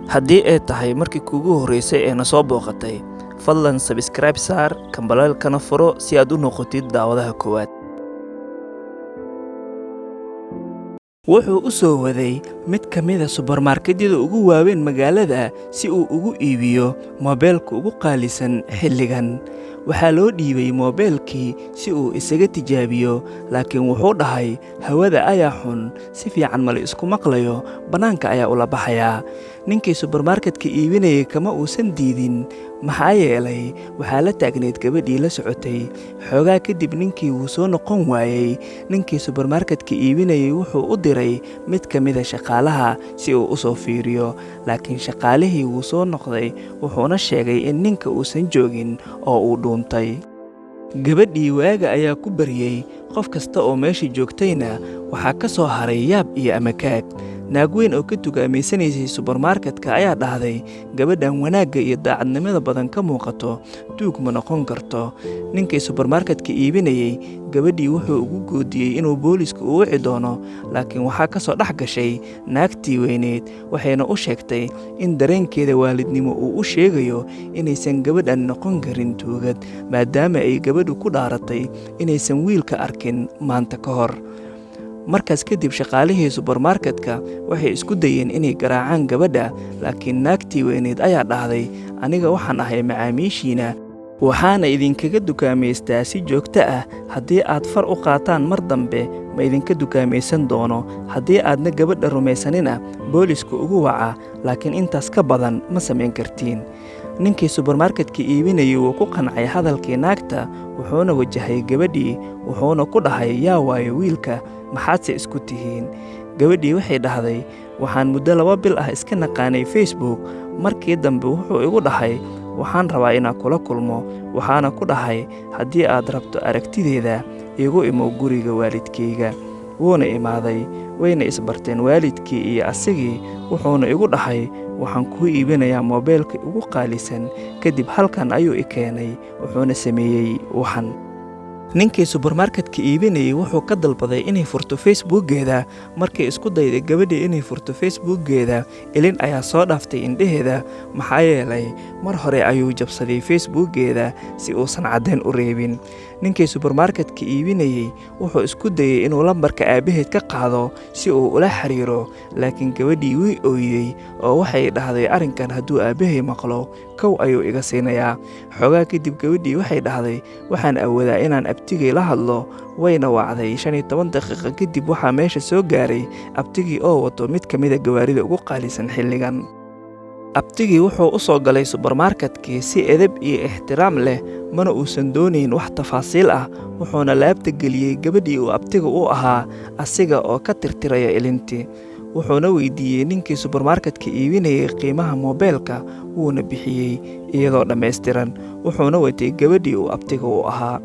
Haddii ay tahay markii kuugu horreysay ee na soo booqatay, fadlan subscribe saar, kambalaalkana furo si aad u noqotid daawadaha koowaad. Wuxuu u soo waday mid ka mid ah subarmarketyada ugu waaweyn magaalada si uu ugu iibiyo moobilka ugu qaalisan xilligan. Waxaa loo dhiibay moobilkii si uu isaga tijaabiyo, laakiin wuxuu dhahay hawada ayaa xun, si fiican ma la isku maqlayo, bannaanka ayaa ula baxayaa. Ninkii subarmarketka iibinayay kama uusan diidin, maxaa yeelay waxaa la taagnayd gabadhii la socotay. Xoogaa kadib ninkii wuu soo noqon waayay. Ninkii subarmarketka iibinayay wuxuu u diray mid ka mid ah shaqaalaha si uu u soo fiiriyo, laakiin shaqaalihii wuu soo noqday wuxuuna sheegay in ninka uusan joogin oo uu dhuuntay. Gabadhii waaga ayaa ku baryay, qof kasta oo meesha joogtayna waxaa ka soo haray yaab iyo amakaag. Naag weyn oo ka dukaameysanaysay subarmarketka ayaa dhahday, gabadhan wanaagga iyo daacadnimada badan ka muuqato, tuug ma noqon karto. Ninkii subarmarketka iibinayay gabadhii wuxuu ugu goodiyey inuu booliiska u wici doono, laakiin waxaa ka soo dhex gashay naagtii weyneyd, waxayna u sheegtay in dareenkeeda waalidnimo uu u sheegayo inaysan gabadhan noqon karin tuugad, maadaama ay gabadhu ku dhaaratay inaysan wiilka arkin maanta ka hor. Markaas kadib shaqaalihii subarmarketka waxay isku dayeen inay garaacaan gabadha, laakiin naagtii weyneyd ayaa dhahday, aniga waxaan ahay macaamiishiina, waxaana idinkaga dukaameystaa si joogto ah. Haddii aad far u qaataan mar dambe ma idinka dukaamaysan doono. Haddii aadna gabadha rumaysanina, booliisku ugu waca, laakiin intaas ka badan ma samayn kartiin. Ninkii subarmarketka iibinayay wuu ku qancay hadalkii naagta, wuxuuna wajahay gabadhii, wuxuuna ku dhahay, yaa waayo wiilka, maxaadse isku tihiin? Gabadhii waxay dhahday, waxaan muddo 2 bil ah iska naqaanay Facebook. Markii dambe wuxuu igu dhahay, waxaan rabaa inaan kula kulmo, waxaana ku dhahay, haddii aad rabto aragtideeda, igu imow guriga waalidkayga. Wuuna imaaday, wayna isbarteen waalidkii iyo asigii, wuxuuna igu dhahay, waxaan kuu iibinayaa moobilka ugu qaalisan. Kadib halkan ayuu i keenay, wuxuuna sameeyey waxan. Ninkii subarmarketka iibinayay wuxuu ka dalbaday inay furto Facebookgeeda. Markay isku dayday gabadhii inay furto Facebookgeeda, ilin ayaa soo dhaaftay indhaheeda, maxaa yeelay mar hore ayuu jabsaday Facebookgeeda si uusan caddayn u reebin. Ninkii subarmarketka iibinayay wuxuu isku dayay inuu lambarka aabbaheed ka qaado si uu ula xiriiro, laakiin gabadhii way ooyday oo waxay dhahday arrinkan hadduu aabbahay maqlo, kow ayuu iga siinayaa. Xoogaa kadib gabadhii waxay dhahday, waxaan awoodaa inaan abtigay la hadlo, wayna wacday. 15 daqiiqo kadib waxaa meesha soo gaaray abtigii oo wato mid ka mid ah gawaarida ugu qaalisan xilligan. Abtigii wuxuu u soo galay subarmarketkii si edeb iyo ixtiraam leh, mana uusan doonayn wax tafaasiil ah, wuxuuna laabta geliyey gabadhii uu abtiga u ahaa, asiga oo ka tirtiraya ilintii. Wuxuuna weydiiyey ninkii subarmarketka iibinayay qiimaha moobilka, wuuna bixiyey iyadoo dhammaystiran, wuxuuna watay gabadhii uu abtiga u ahaa.